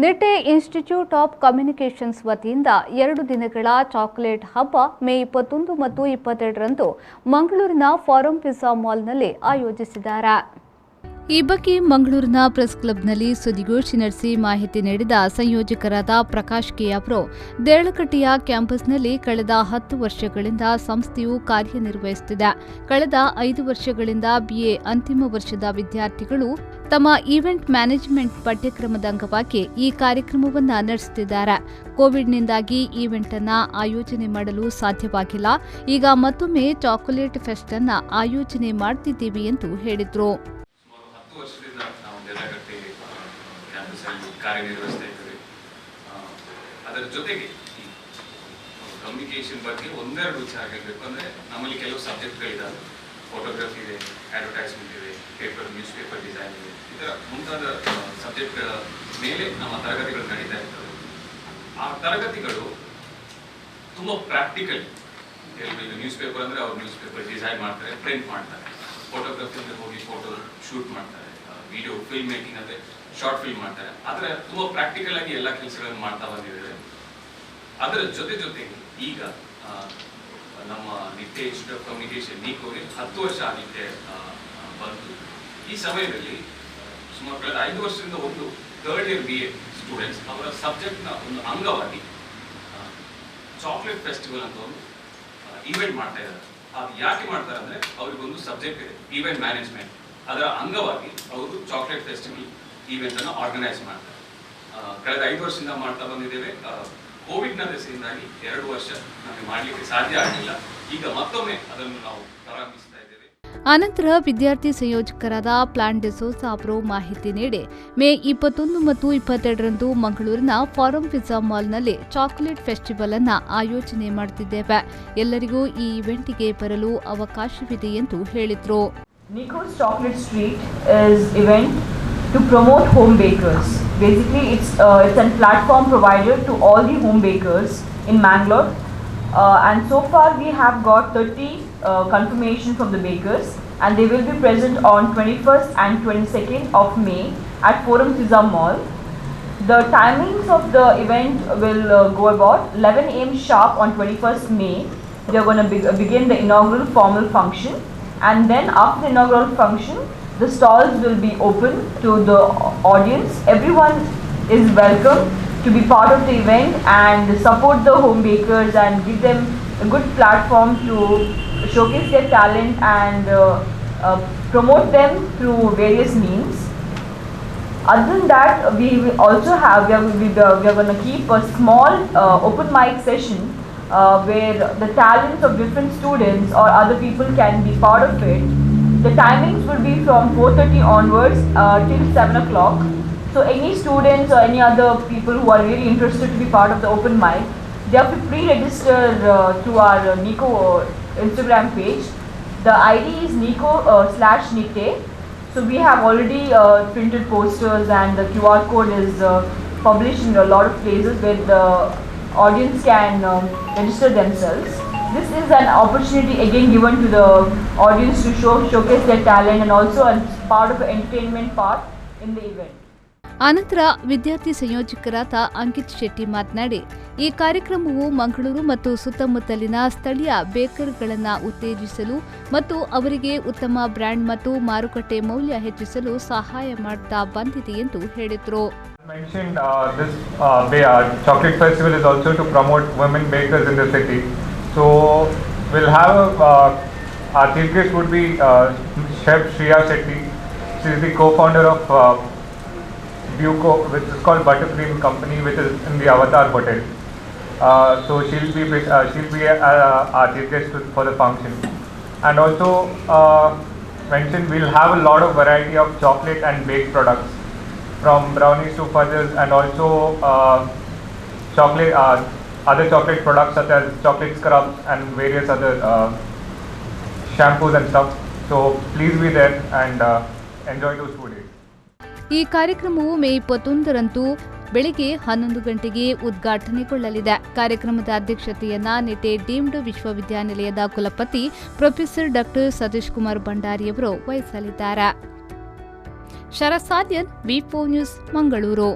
Nitte institute of communications ವತಿಯಿಂದ 2 ದಿನಗಳ chocolate ಹಬ್ಬ ಮೇ 21 ಮತ್ತು 22ರಂದು ಮಂಗಳೂರಿನ ಫಾರಂ ಪಿಜ್ಜಾ ಮಾಲ್ನಲ್ಲಿ ಆಯೋಜಿಸಿದ್ದಾರೆ. ಈ ಬಗ್ಗೆ ಮಂಗಳೂರಿನ ಪ್ರೆಸ್ ಕ್ಲಬ್ನಲ್ಲಿ ಸುದ್ದಿಗೋಷ್ಠಿ ನಡೆಸಿ ಮಾಹಿತಿ ನೀಡಿದ ಸಂಯೋಜಕರಾದ ಪ್ರಕಾಶ್ ಕೆ ಅವರು, ದೇರಳಕಟ್ಟೆಯ ಕ್ಯಾಂಪಸ್ನಲ್ಲಿ ಕಳೆದ 10 ವರ್ಷಗಳಿಂದ ಸಂಸ್ಥೆಯು ಕಾರ್ಯನಿರ್ವಹಿಸುತ್ತಿದೆ. ಕಳೆದ 5 ವರ್ಷಗಳಿಂದ ಬಿಎ ಅಂತಿಮ ವರ್ಷದ ವಿದ್ಯಾರ್ಥಿಗಳು ತಮ್ಮ ಈವೆಂಟ್ ಮ್ಯಾನೇಜ್ಮೆಂಟ್ ಪಠ್ಯಕ್ರಮದ ಅಂಗವಾಗಿ ಈ ಕಾರ್ಯಕ್ರಮವನ್ನು ನಡೆಸುತ್ತಿದ್ದಾರೆ. ಕೋವಿಡ್ನಿಂದಾಗಿ ಈವೆಂಟ್ ಅನ್ನು ಆಯೋಜನೆ ಮಾಡಲು ಸಾಧ್ಯವಾಗಿಲ್ಲ. ಈಗ ಮತ್ತೊಮ್ಮೆ ಚಾಕೊಲೇಟ್ ಫೆಸ್ಟ್ ಅನ್ನು ಆಯೋಜನೆ ಮಾಡುತ್ತಿದ್ದೇವೆ ಎಂದು ಹೇಳಿದರು. ಸುಮಾರು 10 ವರ್ಷದಿಂದ ನಾವು ದೇರಳಕಟ್ಟೆ ಕ್ಯಾಂಪಸ್ಸಲ್ಲಿ ಕಾರ್ಯನಿರ್ವಹಿಸ್ತಾ ಇದ್ದೇವೆ. ಅದರ ಜೊತೆಗೆ ಈ ಕಮ್ಯುನಿಕೇಷನ್ ಬಗ್ಗೆ ಒಂದೆರಡು ವಿಚಾರ ಹೇಳಬೇಕು ಅಂದರೆ, ನಮ್ಮಲ್ಲಿ ಕೆಲವು ಸಬ್ಜೆಕ್ಟ್ಗಳಿದ್ದಾವೆ. ಫೋಟೋಗ್ರಫಿ ಇದೆ, ಅಡ್ವರ್ಟೈಸ್ಮೆಂಟ್ ಇದೆ, ನ್ಯೂಸ್ ಪೇಪರ್ ಡಿಸೈನ್ ಇದೆ. ಈ ಥರ ಮುಂತಾದ ಸಬ್ಜೆಕ್ಟ್ಗಳ ಮೇಲೆ ನಮ್ಮ ತರಗತಿಗಳು ನಡೀತಾ ಇರ್ತವೆ. ಆ ತರಗತಿಗಳು ತುಂಬ ಪ್ರಾಕ್ಟಿಕಲ್. ಈಗ ನ್ಯೂಸ್ ಪೇಪರ್ ಅಂದರೆ ಅವ್ರು ನ್ಯೂಸ್ ಪೇಪರ್ ಡಿಸೈನ್ ಮಾಡ್ತಾರೆ, ಪ್ರಿಂಟ್ ಮಾಡ್ತಾರೆ. ಫೋಟೋಗ್ರಫಿ ಅಂದರೆ ಹೋಗಿ ಫೋಟೋ ಶೂಟ್ ಮಾಡ್ತಾರೆ. ವಿಡಿಯೋ ಫಿಲ್ಮ್ ಮೇಕಿಂಗ್ ಅಂದರೆ ಶಾರ್ಟ್ ಫಿಲ್ಮ್ ಮಾಡ್ತಾರೆ. ಆದರೆ ತುಂಬ ಪ್ರಾಕ್ಟಿಕಲ್ ಆಗಿ ಎಲ್ಲ ಕೆಲಸಗಳನ್ನು ಮಾಡ್ತಾ ಬಂದಿದ್ದಾರೆ. ಅದರ ಜೊತೆ ಜೊತೆಗೆ ಈಗ ನಮ್ಮ ನಿಟ್ಟೆ ಇನ್ಸ್ಟಿಟ್ಯೂಟ್ ಆಫ್ ಕಮ್ಯುನಿಕೇಶನ್ ನೀಕೋಗೆ 10 ವರ್ಷ ಆಗಲಿಕ್ಕೆ ಬಂತು. ಈ ಸಮಯದಲ್ಲಿ ಸುಮಾರು ಕಳೆದ 5 ವರ್ಷದಿಂದ ಒಂದು ಥರ್ಡ್ ಇಯರ್ ಬಿಎ ಸ್ಟೂಡೆಂಟ್ಸ್ ಅವರ ಸಬ್ಜೆಕ್ಟ್ನ ಒಂದು ಅಂಗವಾಗಿ ಚಾಕ್ಲೇಟ್ ಫೆಸ್ಟಿವಲ್ ಅಂತ ಒಂದು ಈವೆಂಟ್ ಮಾಡ್ತಾ ಇದ್ದಾರೆ. ಅದು ಯಾಕೆ ಮಾಡ್ತಾರೆ ಅಂದ್ರೆ, ಅವರಿಗೊಂದು ಸಬ್ಜೆಕ್ಟ್ ಇದೆ, ಈವೆಂಟ್ ಮ್ಯಾನೇಜ್ಮೆಂಟ್. ಅದರ ಅಂಗವಾಗಿ ಅವರು ಚಾಕ್ಲೇಟ್ ಫೆಸ್ಟಿವಲ್ ಈವೆಂಟ್ ಅನ್ನು ಆರ್ಗನೈಸ್ ಮಾಡ್ತಾರೆ. ಕಳೆದ 5 ವರ್ಷದಿಂದ ಮಾಡ್ತಾ ಬಂದಿದ್ದೇವೆ. ಕೋವಿಡ್ನ ದೆಸೆಯಿಂದಾಗಿ 2 ವರ್ಷ ನಮಗೆ ಮಾಡಲಿಕ್ಕೆ ಸಾಧ್ಯ ಆಗಲಿಲ್ಲ. ಈಗ ಮತ್ತೊಮ್ಮೆ ಅದನ್ನು ನಾವು ಪ್ರಾರಂಭಿಸ್ತಾ ಇದ್ದೇವೆ. ಆನಂತರ ವಿದ್ಯಾರ್ಥಿ ಸಂಯೋಜಕರಾದ ಪ್ಲಾನ್ ಡಿಸೋಜಾ ಅವರು ಮಾಹಿತಿ ನೀಡಿ, ಮೇ 21 ಮತ್ತು 22ರಂದು ಮಂಗಳೂರಿನ ಫಾರಂ ಪಿಜ್ಜಾ ಮಾಲ್ನಲ್ಲಿ ಚಾಕೊಲೇಟ್ ಫೆಸ್ಟಿವಲ್ ಅನ್ನು ಆಯೋಜನೆ ಮಾಡುತ್ತಿದ್ದೇವೆ. ಎಲ್ಲರಿಗೂ ಈ ಇವೆಂಟ್ಗೆ ಬರಲು ಅವಕಾಶವಿದೆ ಎಂದು ಹೇಳಿದರು. Nico's Chocolate Street is event to promote home bakers. Basically, it's a platform provided to all the home bakers in Mangalore. And so far, we have got 30 confirmation from the bakers, and they will be present on 21st and 22nd of May at Forum Pizza Mall. The timings of the event will go about 11 a.m. sharp on 21st May. They are going to begin the inaugural formal function, and then after the inaugural function, the stalls will be open to the audience. Everyone is welcome to be part of the event and support the home bakers and give them a good platform to showcase their talent and promote them through various means. Other than that, we will also have we are, we are going to keep a small open mic session where the talents of different students or other people can be part of it. The timings will be from 4:30 onwards till 7 o'clock. So any students or any other people who are really interested to be part of the open mic, they have to pre-register through our Nico Instagram page. The ID is Nico/Nitte. So we have already printed posters and the QR code is published in a lot of places where the audience can register themselves. This is an opportunity again given to the audience to showcase their talent and also a part of the entertainment part in the event. ಆನಂತರ ವಿದ್ಯಾರ್ಥಿ ಸಂಯೋಜಕರಾದ ಅಂಕಿತ್ ಶೆಟ್ಟಿ ಮಾತನಾಡಿ, ಈ ಕಾರ್ಯಕ್ರಮವು ಮಂಗಳೂರು ಮತ್ತು ಸುತ್ತಮುತ್ತಲಿನ ಸ್ಥಳೀಯ ಬೇಕರ್ಗಳನ್ನು ಉತ್ತೇಜಿಸಲು ಮತ್ತು ಅವರಿಗೆ ಉತ್ತಮ ಬ್ರ್ಯಾಂಡ್ ಮತ್ತು ಮಾರುಕಟ್ಟೆ ಮೌಲ್ಯ ಹೆಚ್ಚಿಸಲು ಸಹಾಯ ಮಾಡ್ತಾ ಬಂದಿದೆ ಎಂದು ಹೇಳಿದರು. Mentioned this chocolate festival is also to promote women bakers in the city. So we'll have our chief guest would be Chef Shriya Shetty. She is the co-founder of Buco, which is called Buttercream Company, which is in the Avatar Hotel. So she'll be our chief guest for the function, and also mentioned we'll have a lot of variety of chocolate and baked products, from brownies to fudges, and also chocolate other chocolate products such as chocolate scrubs and various other shampoos and stuff. So please be there and enjoy those 2 days. ಈ ಕಾರ್ಯಕ್ರಮವು ಮೇ 21ರಂದು ಬೆಳಗ್ಗೆ 11 ಗಂಟೆಗೆ ಉದ್ಘಾಟನೆಗೊಳ್ಳಲಿದೆ. ಕಾರ್ಯಕ್ರಮದ ಅಧ್ಯಕ್ಷತೆಯನ್ನ Nitte deemed ವಿಶ್ವವಿದ್ಯಾನಿಲಯದ ಕುಲಪತಿ professor doctor Satish Kumar ಭಂಡಾರಿಯವರು ವಹಿಸಲಿದ್ದಾರೆ. ಶರಸಾದ್ಯನ್, V news, Mangaluru.